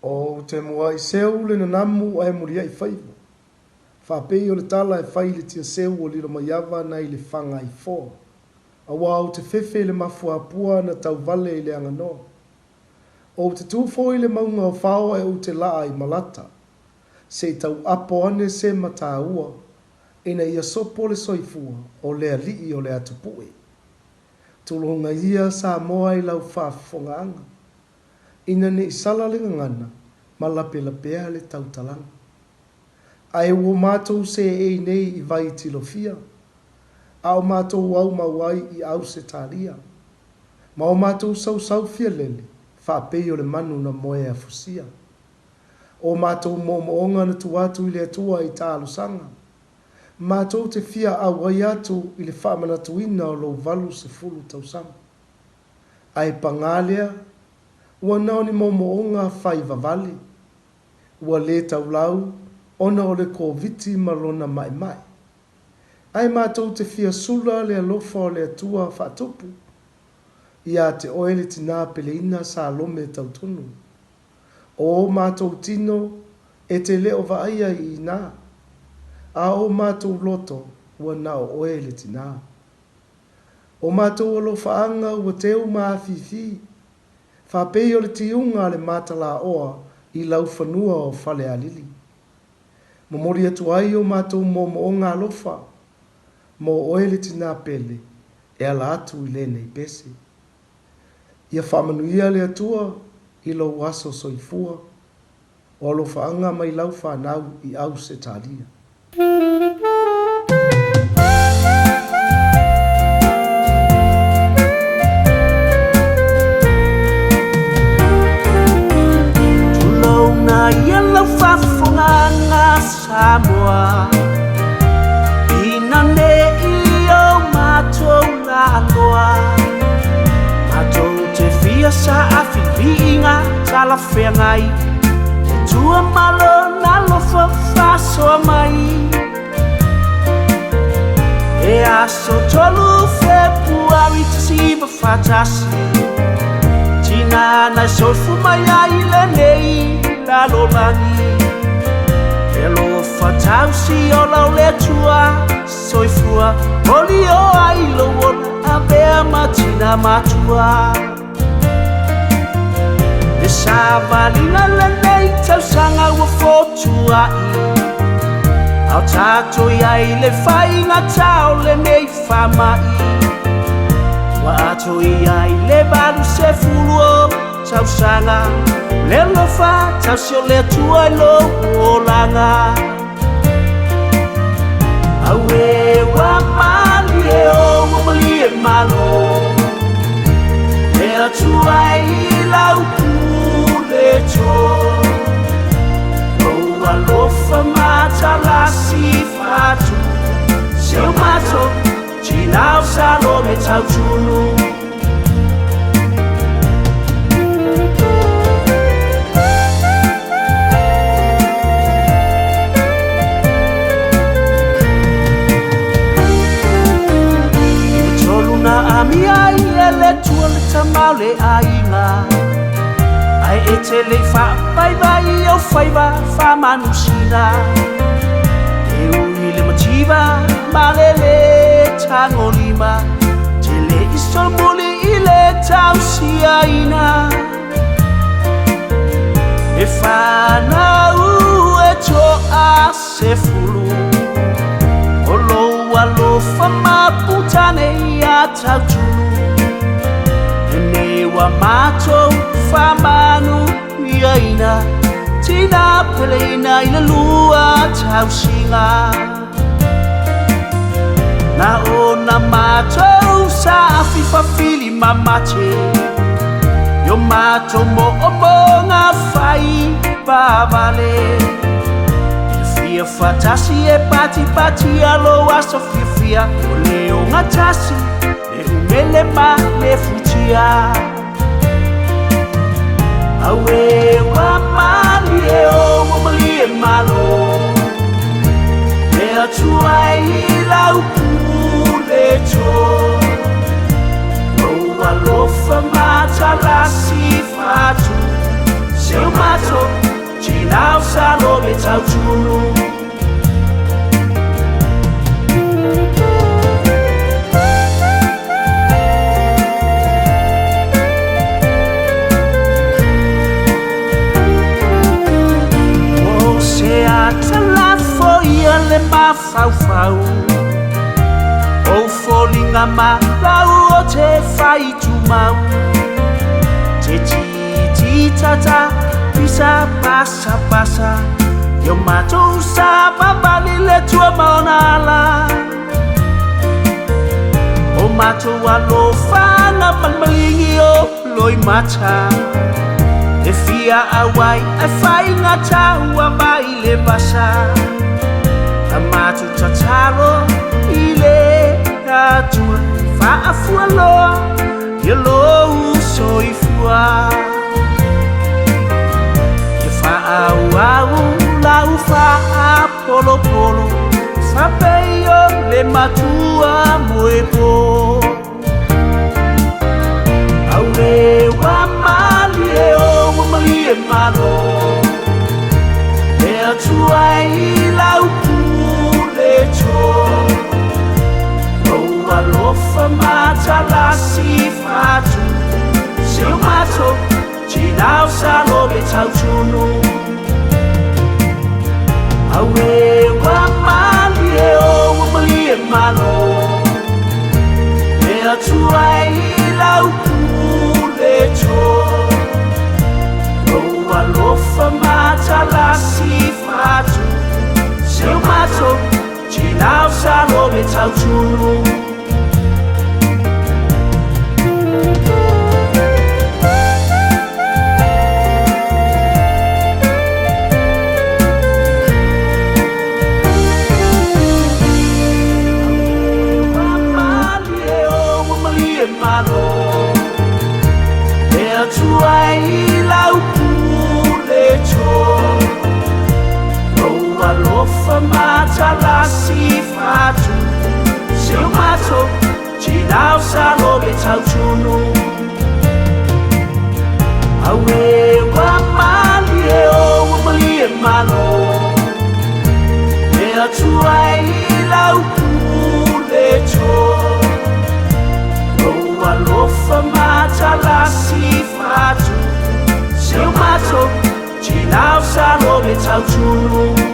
Ou te muai seu le nanamu ae muliai faiva. Faapei o le tala e fai i le tiaseu o Lilomaiava nai le Fagaifoa. Aua ou te fefe i le mafuapua na tauvale i le aganoa. Ou te tu foi i le mauga o Fao ae ou te laa i Malata. Se i tau apo ane se mataua ina ia sopo le soifua o le alii o le atupue. Tulouna ia Samoa i lau faafofogaaga. Ina ne i sala le gagana ma lapelapea le tautalaga. Ae ua matou seei nei i vai tilofia, a o matou aumau ai i Ausetalia, ma o matou sausau fialele faapei o le manu na moe afusia. O matou moomooga na tuu atu i le Atua i talosaga, matou te fia auai atu i le faamanatuina o lou 80 tausaga. Ae pagā lea, ua na o ni moomooga fai vavale, ua lē taulau ona o le Koviti ma lona maemae. Ae matou te fia sula le alofa o le Atua faatupu ia te oe le tinā peleina Salome Tautonu. O ō matou tino e te le o vaaia i inā, a o matou loto ua na o oe le tinā. O matou alofaaga ua teu ma afifi, faapei o le tiuga a le matalaoa i laufanua o Falealili. Momoli atu ai o matou moomooga alofa mo oe le tinā pele e ala atu i lenei pese. Ia faamanuia le Atua i lou aso soifua, o alofaaga mai lau fanau i Ausetalia. Tulouna ia lau faafofogaaga Samoa, ina ne i o matou laaloa, matou te fia saafiliiga talafeagai, le Atua ma Lona alofa faasoa mai. E aso 3 Fepuari 1941, tina na soifua mai ai lenei lalolagi, le alofa tausi ola o le Atua soifua, oli o ai lou ola avea ma tina matua. Le savaliga lenei tausaga ua fotuai, ao tatou i ai le faiga tao lenei faamai, ua ato i ai le 80 o tausaga, le alofa tausi o le Atua i lou olaga. Aue ua malie o ua malie malo, le Atua i lau pule to, lou alofa matalasi fatu, se o matou tina o Salome Tautunu. Tolu na amia i le Atua le tama o le aiga, ae e te le faavaivai o faiva faamanusina, e ui le mativa ma le le tagolima, te le isomuli i le tausiaina. E whanau e toa se fulu, o lou alofa maputane ia tautulu, e ua matou faamanu iaina, tina peleina i le lua tausiga. Na ona matou saafifafili mamate, yo matou moomoga fai vavale, i le fia fatasi e patipati alo aso fiafia, o le ogatasi le umele ma le futia. Aue ua malie o ua malie malo, le Atua i lau pule to, lou alofa matalasi fatu, se o matou tautunu. O se atalafo ia le mafaufau, o foliga malau o te faitumau. Te tititata pisa pasa pasa, io matou savavali le tua ma ona ala. O matou alofaga malimaligi o loimata, e fia auai e faigata ua mai le vasa. A matou tatalo i le Atua, faafualoa ia lou soifua. Ia faaauau lau faapolopolo, faapei o le matua moepo. Aue ua malie o ua malie malo, e Atua i lau pule to. Lou alofa matalasi fatu, se o matou tinau salobe tautunu. Aue ua malie o ua malie malo, e Atua i lau pule to. Lou alofa matalasi fatu, se o matou tinau salobe tautunu. Malo, e Atua i lau pule to. Lou alofa matalasi fatu, se o matou tinau salobe tautunu. Aue ua malie o ua malie malo, e Atua i lau pule to. Lou alofa matalasi fatu, se o matou tinau salobe tautunu.